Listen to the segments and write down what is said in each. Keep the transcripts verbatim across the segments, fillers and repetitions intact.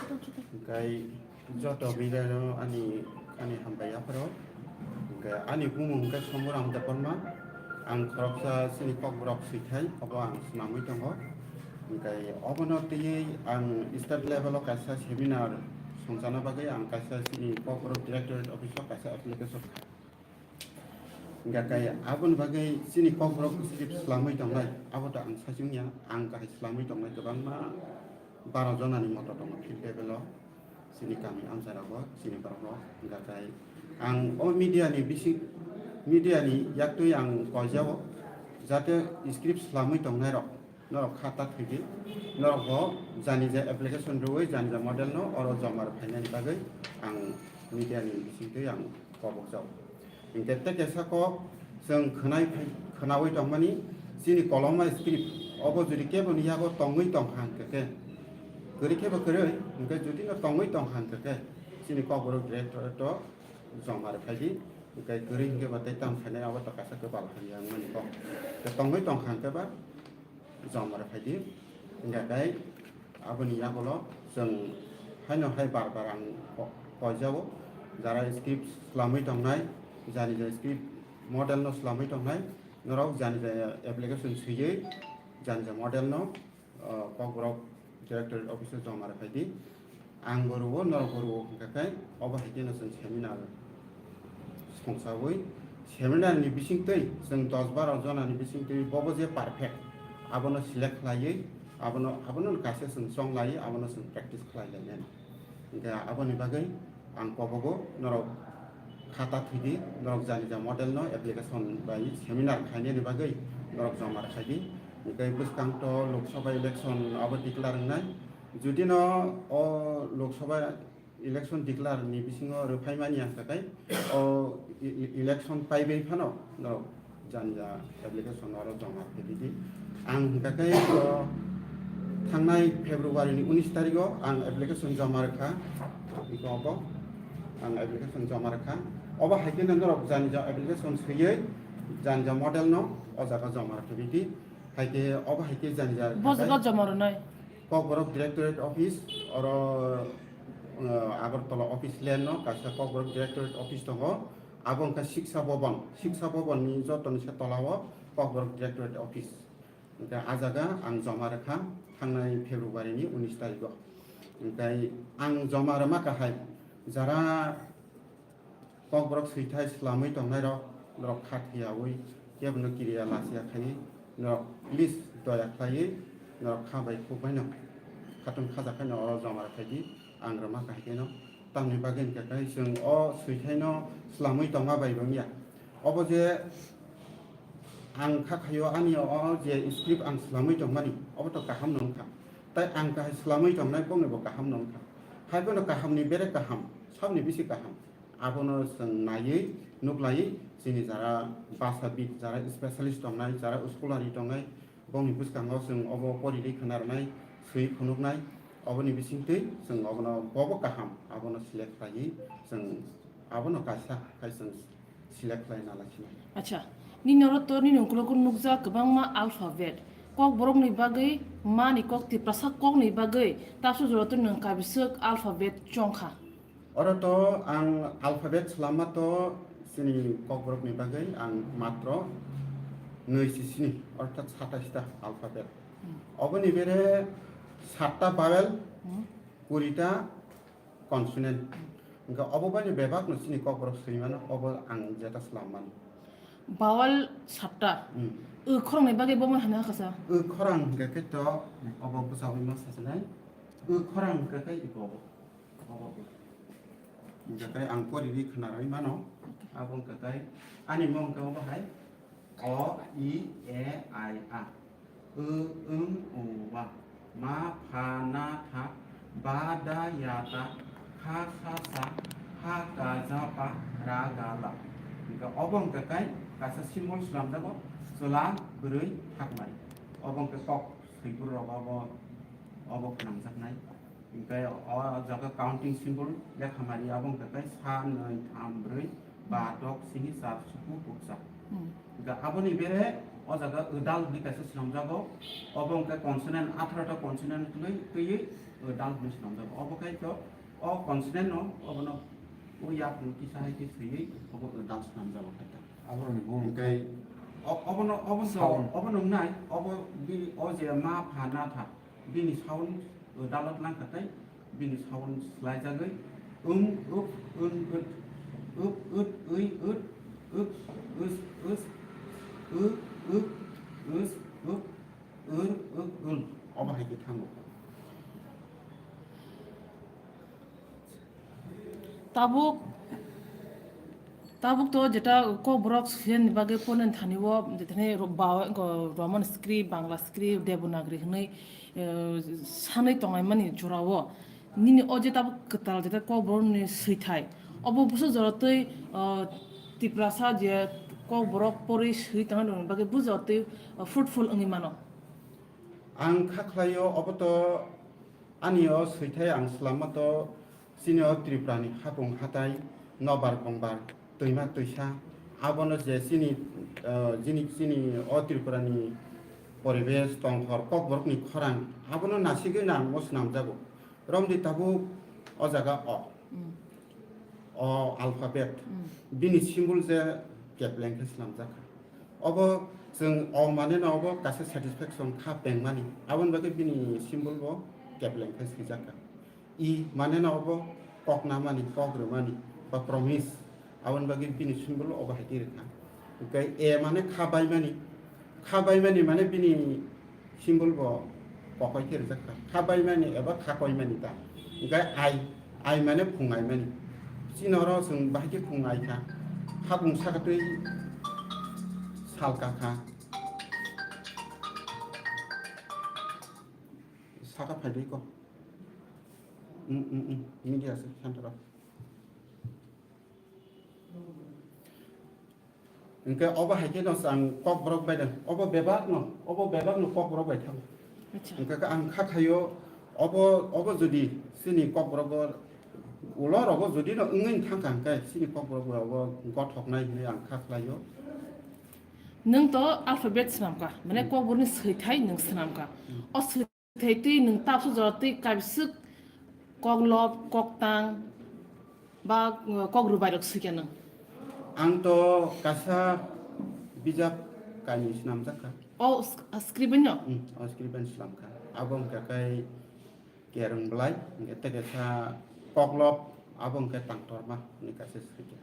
Hwnkhe joto media no ani, ani hambai yapharo. Hwnkhe ani bumung hwnkhe Somboram Debbarma. Ang khoroksa chini Kokborok swithai, obo ang swnamwi tongo. Hwnkhe obono twiwi ang state level o kaisa seminar songchana bagwi ang kaisa chini Kokborok Directorate Office o kaisa application kha. Hingkha khe aboni bagwi chini Kokborok script swlamwi tongnai, abo to ang saichung ya, ang kahai swlamwi tongnai kwbangma baro jonani moto tongo field level o, chini kami amchai rogo, chini borok rok. Hingkha khe ang o media ni bising, media ni yaktwi ang koijao, jate script swlamwi tongnai rok, norok kha ta thwidi, norok bo jani ja application rwui jani ja model no oro joma rw phainani bagwi ang media ni bisingtwi ang kobok jao. Hinkhe tei kaisa kok chwng khwnai phai, khwnaui tongmani chini koloma script obo jodi kebo ni yago tongwi tongkha hinkhe khe kwrwi khe bo kwrwi, hinkhe jodi no tongwi tongkha hinkhe khe chini Kokborok Directorate o joma rw phaidi, hinkhe kwrwi hinkhe bo tei tamo phainai abo to kaisa kwpal hamya wngmani kok. Tei tongwi tongkha hinkhe ba joma rw phaidi. Hingkha khe aboni yagulo chwng haino hai bar bar ang ko-, koijao, jara script swlamwi tongnai, jani ja script model no swlamwi tongnai, norok jani ja application swiwi jani ja model no, ah, Kokborok Directorate Office o joma rw phaidi. Ang bo rwo, norok bo rwo, hingkha khe obo hai kheno chwng seminar songchawi, seminar ni bisingtwi chwng dos baro jona ni bisingtwi bobo je perfect, abono select khlaiwi, abono, abono kaisa chwng chong laiwi, abono chwng practice khlai lainai. Hingkhe aboni bagwi ang kobogo norok khata thwidi, norok jani ja model no application bai seminar khainani bagwi norok joma rwkhaidi. Hingkhe bwskang to Lok Sabha election abo declare wngnai. Jodi no o Lok Sabha election declare ni bisingo rwphaimani ang khe o e-, e-, election paibai phano norok jani ja application oro joma rwkhaidi. Ang hingkha khe o thangnai February ni unis tarikh o ang application joma rwkha. Iko obo ang application joma rwkha. Obo hai khe norok jani ja application swiwi jani ja model no o jaga joma rwkhaidi. Hai khe obo hai khe jani ja Bo rwkha jaga joma rwnai. Kokborok Directorate Office oro, uh, Agartala office lane no kaisa Kokborok Directorate Office tongo. Abo wngkha Shiksha Bhavan. Shiksha Bhavan ni joto ni se tola o Kokborok Directorate Office. Hingkhe ah jaga ang joma rwkha thangnai February ni unis tarikh o. Hingkhe ang joma rwma kahai jara Kokborok swithai swlamwi tongnai rok, norok kha thiyaui kebono kiriya lachiya khai norok please doya khlaiwi norok kha bai khuk baino khatung khaja khaino oro joma rwkhaidi. Ang rwma kahai khe no tamni bagwi hwnkhe kai chwng o swithaino swlamwi tongma bai wngya. Obo je ang kha khaio ani o je script ang swlamwi tongmani obo to kaham no wngkha. Tai ang kahai swlamwi tongnai bongni bo kaham no wngkha. Hai bono kaham ni bere kaham, sabni bisi kaham. Abono chwng naiwi nuklaiwi chini jara basabit, jara specialist tongnai, jara scholar tongnai, bongni bwskango chwng obo porini khna rwnai, swi phunuknai, oboni bisingtwi chwng obono bobo kaham, abono select khlaiwi chwng abono kaisa khai chwng select khlai nalai sinai. Acha, nini oro to nini ukulok nukjak kwbangma alphabet. Kokborokni bagwi mani kok Tiprasa kokni bagwi tapsa jora to nwng kaibiswk alphabet chongkha. Oro to ang alphabet swlamma to chini Kokborokni bagwi ang matro nwi si sini, orthat satais ta alphabet. Hmm. Oboni bere satta vowel, Hmm. kuri ta consonant. Hingke obo bai bebak no chini Kokborok swi mano, obo ang jeta swlam mani. Vowel satta. Hmm. Wi khoroknwi bagwi bo mano hwnkha sa? Wi khorang hingke khe to obo bwsagwi ma sasinai. Wi khorang hingke khe iko obo. Obo bo. Hingke khe ang pori ri khna rwi mano. Abo hingke khe ani mung khe obo hai. O, i, e, i, a. Ü, üm, u, wa. Ma, pha, na, tha. Ba, da, ya, ta. Kha, sa, sa. Ha, ka, ja, pa. Ra, ga, la. Hingke obo hingke kai kaisa symbol swnamjago. Chwla, bwrwi, thakmari. Obo hingke kok swibur rogo obo, obo phnangjaknai. Hingke o jaga counting symbol lekha mari abo hingke kai sa, nwi, tham, brwi, ba, tok, sini, char, suku, kuksa. Hmm. Hingke aboni bere O jaga adult hinwi kaisa swnamjago, obo hwnkhe consonant, atharo ta consonant twi, twiwi adult hinwi swnamjago. Obo khai to o consonant no obono o yakung kisa hai khe swiwi obo adult swnamjago khai ta. Aboroni bumung khai o-, obono, obono to, sound. Obono wngnai, obo bini o je ma pha na tha, bini sound adult nangkha tei bini sound swlaijagwi, um, up, un, ut, up, ut, ui, ut, up, us, us, u, up, us, up, ur, up, ul. Obo hai khe thango. Tabuk, tabuk to jeta Kokborok suyani bagwi ponen thani o, jeta ni ro-, ba-, go-, Roman script, Bangla script, Devanagari hwnwi, eh, sanwi tonglaimani jora o. Nini o je tabuk kwtal jeta Kokborok ni swithai. Obo busu jora twi, eh, Tiprasa je Kokborok porwi swi tongna rwni bagwi busu jora twi, eh, fruitful wngwi mano. Ang kha khlaio, obo to ani o swithai ang swlamma to chini o Tripura ni hapung hatai, nobar kongbar, twima twisa, abono je chini, ah, jini, chini o Tripura ni poribesh, tongkhor, Kokborok ni khorang, abono nasigwi nang o swnamjago. Romdi tabuk o jaga o. Mm. O alphabet, mm, bini symbol je kepleng khe swnamjak kha. Obo chwng o mane no obo kaisa satisfaction kha pengmani. Aboni bagwi bini symbol bo kepleng khe swijak kha. I mane no obo kok namani, kok rwmani ba promise. Aboni bagwi bini symbol obo hai khe rwkha. Hwnkhe A mane kha baimani. Kha baimani mane bini symbol bo kokoi khe rijak kha. Kha baimani eba kha koimani ta. Hwnkhe I, I mane phung aimani. Chini oro chwng bahai khe phung ai kha. Hapung saka twi sal ka kha. Saka phai dei ko. Mm, mm, mm. Media se center o. Hwnkhe obo hai khe no ang Kokborok bai da. Obo bebak no, obo bebak no Kokborok bai thango. Acha. Hwnkhe ang kha khaio, obo, obo jodi chini Kokborok o ulo rogo jodi no wngwi thang kha hwnkhe chini Kokborok bai obo gothok nai hinwi ang kha khlaio. Nwng to alphabet swnam kha, mane, hmm, Kokborok ni swithai nwng swnam kha. Hmm. O swithai twi nwng tabuk jora twi kaibiswk koklop, koktang, ba, uh, kok rwbai rok swikha nwng? Ang to kaisa bijap kainwi swnamjak kha. O sk-, script no? Hmm, o script bai swnam kha. Abo wngkha khe Kereng Belai, hwnkhe tei kaisa Koklop, abo wngkhe Tangtorma hinwi kaisa script.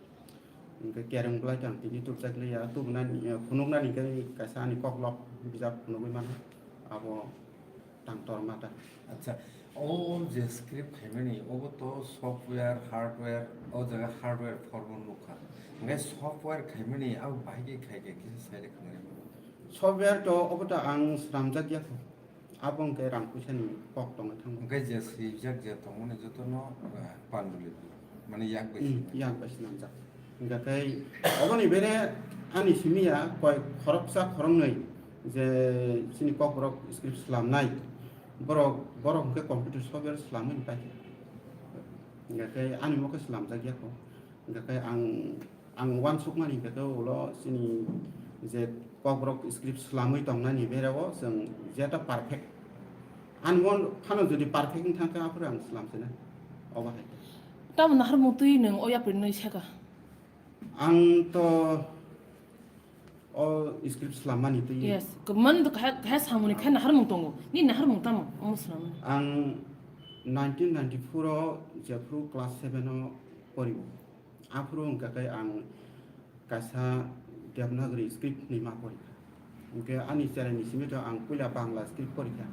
Hwnkhe Kereng Belai khe ang tini tubujak liya, tubunani, eh, phunuknani khe kaisa ani Koklop bijap phunugwi mano, abo Tangtorma ta. Acha, o je script khaimani, obo to software, hardware, o jaga hardware form o nukha. Hwnkhe software khaimani, abo bahai khe khai khe kisa sai rwkha nai. Software to obo to ang swnamjak ya kho. Abo hwnkhe rang puisani kok tongwi thango. Hwnkhe je swijak je tongmani jotono, eh, pandulip, mane yak bai hmm, swijak. Yak bai swnamjak. Hwnkhe khe oboni bere ani simi ya koi khoroksa khoroknwi je chini Kokborok script slamnai, borok, borok hwnkhe computer software slamwi paikha. Hwnkhe khe ani mokhe slamjak ya kho. Hwnkhe khe ang, ang uansukmani hwnkhe khe ulo chini je Kokborok script slamwi tongnani berao chwng jeta perfect. Ani mon phano jodi perfect wng thangkhe aphuru ang slamsina. Obo hai. Tamo naharmung twi nwng o yapri nwi saka? Ang to o script slammani twi. Yes, kwmani to kahya, kahya samungni khai naharmung tongo. Ni naharmung tamo? Omo swnamani. Ang nineteen ninety-four o jephru class seven o poriwo. Aphuru hwnkha khe ang kaisa Devanagari script ni ma porikha. Hwnkhe ani cheraini simi to ang puila Bangla script porikha.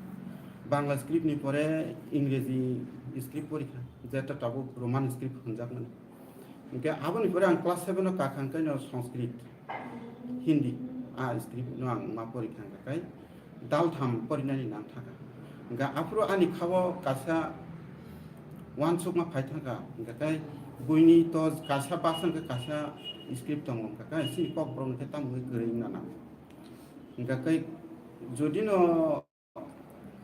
Bangla script ni pore Ingreji script porikha, jeta tabuk Roman script hwnjakmani. Hwnkhe aboni pore ang class seven o kakha hwnkhe no Sanskrit, Hindi, a script no ang ma porikha hwnkhe kai daltham porinani nang thangkha. Hwnkhe aphuru ani khao kaisa uansukma phai thangkha, hwnkhe kai buini to kaisa bus hwnkhe kaisa script tongo, hwnkhe kai chini Kokborok hwnkhe tamo khe kwrwi wngna nango. Hwnkhe kai jodi no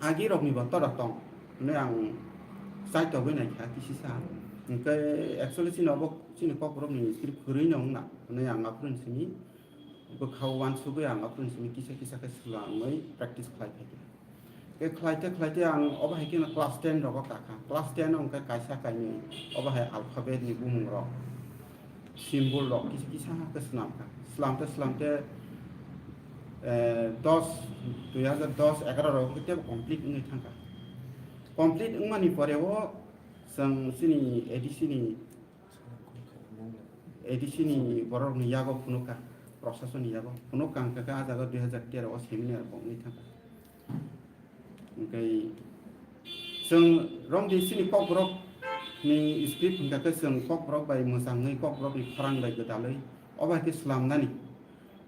agi rokni bo tora tong hinwi ang chaitogwi naikha kisisa. Hwnkhe actually chini obo chini Kokborokni script kwrwi no wngna hinwi ang aphuru simi Bwkhao uansugwi ang aphuru simi kisa kisa khe swlamwi practice khlai phaikha. Khe khlaite khlaite ang obo hai kheno class ten rogo kakha. Class ten o hwnkhe kaisa kainwi obo hai alphabet ni bumung rok, symbol rok kisa kisa khe swnamkha. Swlamte swlamte, eh, dos, dui hajar dos egaroh rogo khe tebo complete wngwi thangkha. Complete wngmani pore o chwng chini A D C ni, A D C ni borok ni yago phunukha, prosason ni yago phunukha, hwnkhe khe ah jaga dui hajar tero o seminar bo wngwi thangkha. Hwnkhe chwng romdi chini Kokborok ni script hwnkhe khe chwng Kokborok bai mwchangwi, Kokborok ni khorang bai gwdalwi obo hai khe swlamnani.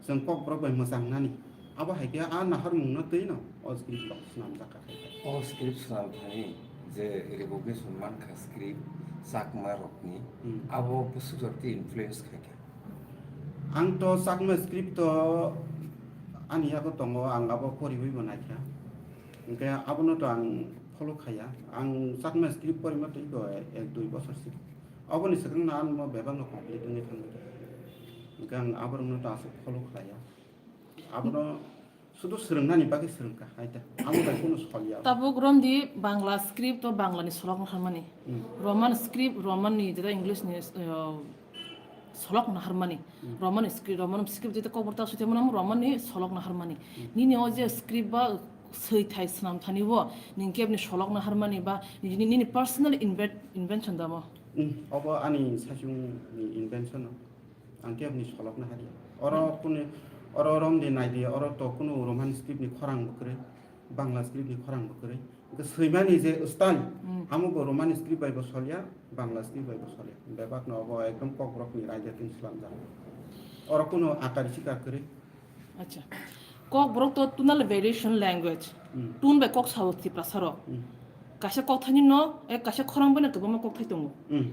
Chwng Kokborok bai mwchang nani. Abo hai khe a naharmung no twi no o script rok swnamjak kha khai khe. O script swnam thani je recognition man kha script Chakma rokni, Hmm. abo bwswk jora tei influence khai kha? Ang to Chakma script to ani yago tongo, ang abo poriwi bo nai kha. Hwnkhe abono to ang follow khaya. Ang Chakma script porima twi ko ek dui bosor si. Aboni swkang no ang no bebak no complete wngwi thangwi. Hwnkhe ang aborok no to aswk follow khlaiya. Abono sudu swrwngnani bagwi swrwngkha, hai ta. Amo bai kunu solya. Tabuk romdi Bangla script o Bangla ni solok no harmani. Hmm. Roman script, Roman ni, jeta English ni, uh, solok no harmani. Hmm. Roman script, Roman script jeta Kokborok ta suite mano Roman ni solok no harmani. Hmm. Nini o je script ba swi thai swnam thani bo, nini kebni solok no harmani ba, nini, nini personal inve-, invention da mo? Hmm, obo ani saichung ni invention no. Ang khe aboni solok no hadi. Oro kunu, oro romdi naidi, oro to kunu Roman script ni khorang bo kwrwi, Bangla script ni khorang bo kwrwi. Hwnkhe swimani je style, Hmm. amo bo Roman script bai bo solya, Bangla script bai bo solya. Bebak no obo ekdom Kokborok ni raida tin swlamjak. Oro kunu akar sikar kwrwi. Acha. Kokborok to tonal variation language. Hmm. Tun bai kok sao Tiprasa rok. Hmm. Kaisa kok thani no, eh, kaisa khorang bai no kwbangma kok thai tongo. Hmm.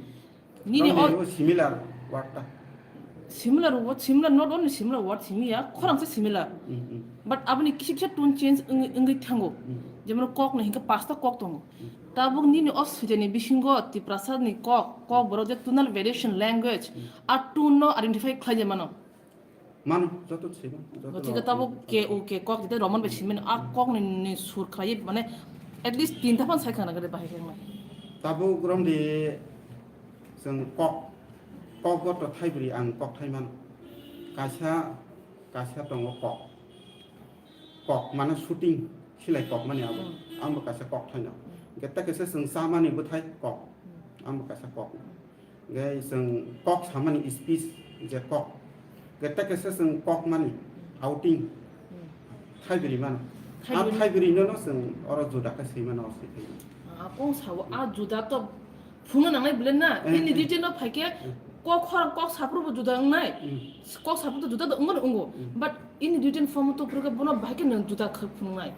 Nini Nang o ni similar word ta. Similar word, similar, not only similar word, simiya, khorang se similar. Mm, mm. But aboni kisa kisa tone change wngwi, wngwi thango. Mm. Jemon kok ni hinkhe pasta kok tongo. Mm. Tabuk nini o sujani bisingo Tiprasa ni kok, Kokborok je tonal variation language, Mm. a tone no identify khlai je mano. Mano, joto simo, joto Bo thik no. Tabuk ke u ke kok jete Roman bai simin a kok ni, ni sur khlai mane at least tinta phan sai khana gade bahai khana. Tabuk romdi chwng kok, kok go to thaibri ang kok thai mano. Kaisa, kaisa tongo kok. Kok mane shooting silai kok mani abo. Hmm. Ang bo kaisa kok thaino. Hmm. Gete kese chwng chamani bwthai kok. Hmm. Ang bo kaisa kok. Hwnkhe chwng kok samani speech je kok. Hwnkhe tei kaisa chwng kok mani outing. Hmm. Thaibri mano. A thaibri. Thaibri no no chwng oro juda khe swi mano o swi khe. A kok sao a juda to phunukna nangnai bwle na. Eh, ini eh. Detail no phai khe Eh. Kok khorang kok saphuru bo juda wngnai. Hmm. Kok saphuru to juda to wngmano wngo. Hmm. But ini detail form to phuru khe bono bahai khe nwng juda khe phunuknai.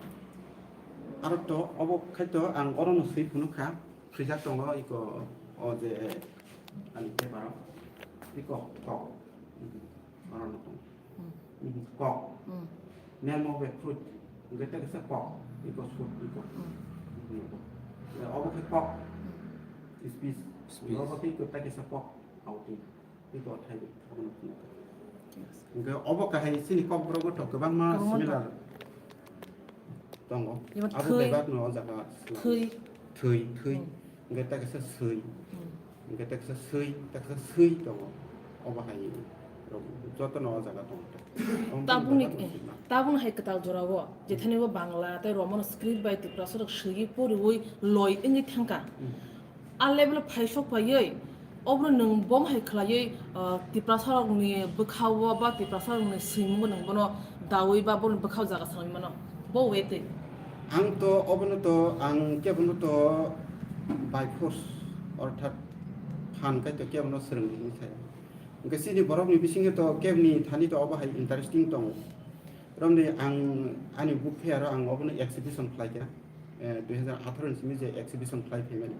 Aro to obo khai to ang oro no swi phunuk kha. Swijak tongo iko o je ani paper o iko kok. Oro no tongo. Hmm. Kok. Hmm. Name of a fruit. Hwnkhe tei kaisa kok. Iko fruit iko. Hmm. Obo khe kok. Hmm. Speech. Speech. Obo khe iko tei kaisa kok. Outing. Iko thai abono phunukha. Yes. Hwnkhe obo kahai chini Kokborok o to kwbangma Kwbangma similar tongo. Jemon Abo thwi. Bebak no o jaga swnam. Thwi. Thwi, thwi. Hmm. Hwnkhe tei kaisa swi. Hmm. Hwnkhe tei kaisa swi, tei kaisa swi tongo. Obo hai rok joto no o jaga tongo. Omo Tabukni, bebak no sima. Tabukni hai kwtal jora o, jethani bo Bangla tei Roman script bai Tiprasa rok swiwi poriwi loi wngwi thangkha. Hmm. A level o phaisok phaiwi, obono nwng bom hai khlaiwi, ah, Tiprasa rokni bwkha-o ba Tiprasa rokni swimung bo nwng bono daui ba bono bwkha-o jaga sanwi mano. Bo way twi. Ang to obono to, ang kebono to by force, orthat phan kai to kebono swrwngdi hinwi sai. Hwnkhe chini borokni bisingo to keboni thani to obo hai interesting tongo. Romni ang ani book fair o ang obono exhibition khlai kha. Eh, dui hajar atharo ni simi je exhibition khlai phaimani.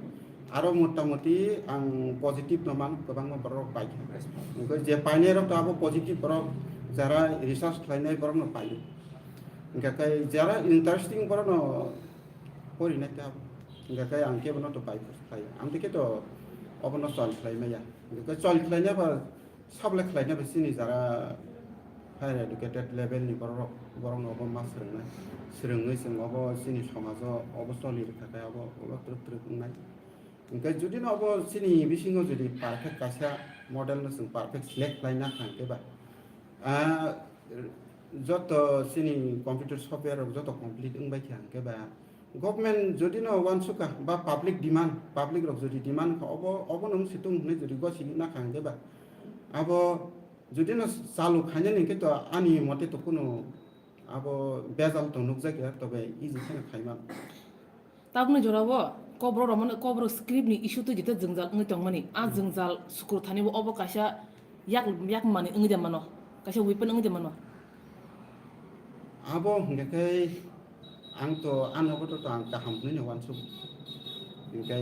Aro motamoti ang positive no man, kwbangma borok pai kha. Hwnkhe je painai rok to abo positive borok, jara research khlainai borok no paio. Hwnkhe kai jara interesting borok no porinai khe abo. Hwnkhe kai ang kebo no to pai khlai. Ang tei khe to obono chol khlai maya. Hwnkhe kai chol khlainai ba Sable khlaina bai chini jara Higher educated level ni borok, borokno obo ma swrwngnai. Swrwngwi chwng obo chini somajo obo choli rwkha khe obo, obo twrwk twrwk wngnai. Hwnkhe jodi no obo chini bisingo jodi perfect kaisa model no chwng perfect select khlai na kha hwnkhe ba, ah, joto chini computer software rok joto complete wngbai kha hwnkhe ba, government jodi no uansukha ba public demand, public rok jodi demand kha obo, obo no wngsi tung hwnwi jodi gosini na kha hwnkhe ba, abo jodi no chalu khainani hwnkhe to ani mote to kunu abo bejal to nukjakya, tobe easy kheno khaimano. Tabukni jorao kokborok romano kokborok script ni issue twi jete jwngjal wngwi tongmani. A jwngjal sukur thani bo obo kaisa yak, yak manwi wngwi de mano, kaisa weapon wngwi de mano. Abo hwnkhe khe ang to ano boto to ang kaham hwnwi no uansuk. Hwnkhe,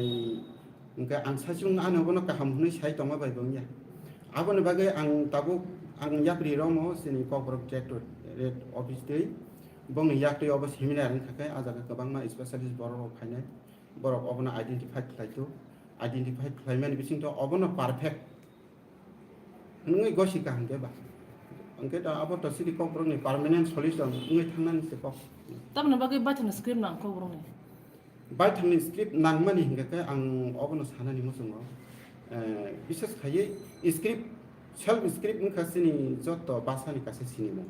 hwnkhe ang saichung ano bono kaham hwnwi sai tongma bai bo wngya. Aboni bagwi ang tabuk ang yapri romo chini Kokborok Directorate office twi bongni yaktwi obo seminar wngkha khe, ah jaga kwbangma specialist borok rok phainai, borok obono identify khlai tu, identify khlaimani bisingtwi obono perfect hwnwi gosi kha hwnkhe ba, hwnkhe to abo to chini Kokborokni permanent solution wngwi thangnani se kok. Tamoni bagwi baithangni script nang Kokborokni? Baithangni script nangmani hingkha khe ang obono sanani muchungo, eh, bises khaiwi script, self script wngkha chini joto bhasani kaisa sinimung.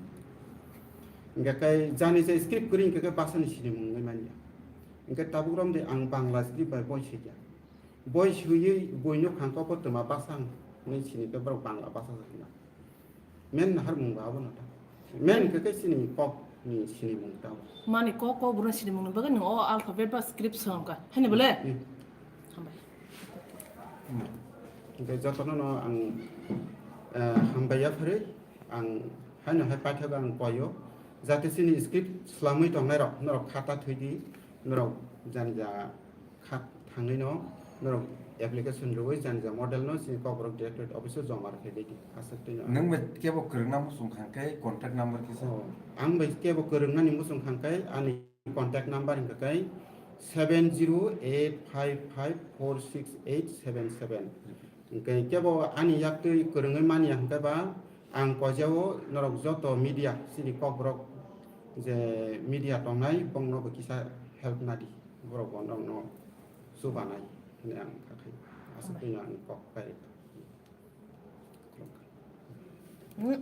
Hingkha khe jani je script kwrwi hingkha khe bhasani sinimung wngwi manya. Hingkhe tabuk romdi ang Bangla script bai boi swijak. Boi swiwi boi nukha hwnkhe obo twma bhasa hwnwi sini khe borok Bangla bhasa se hwna. Main naharmung ba abono ta. Main hwnkhe khe chini kok ni sinimung ta. Mani kok, Kokborokni sinimung ni bagwi nwng o alphabet ba script songkha. Haino bole? Hmm. Hambai. Hwnkhe jotono no ang, eh, hambai yapharwi ang haino hai paithak ang koio. Jate chini script swlamwi tongnai rok, norok khata thwidi, norok jani ja kha thangwi no norok application rwwi jani ja model no chini Kokborok Directorate Office o joma rwkhe di aswk twi no. Nwng bai kebo kwrwngna muchung kha khe contact number kisa? Oh, ang bai kebo kwrwngnani muchung kha khe ani contact number hwnkha khe seven zero eight five five four six eight seven seven. Hwnkhe kebo ani yaktwi kwrwngwi manya hwnkhe ba ang koijao norok joto media chini Kokborok je media tongnai bongno bo kisa help nadi, borok bo norokno chubanai hwnwi ang kha khai. Aswk twi ang kok kai rwkha. Hmm.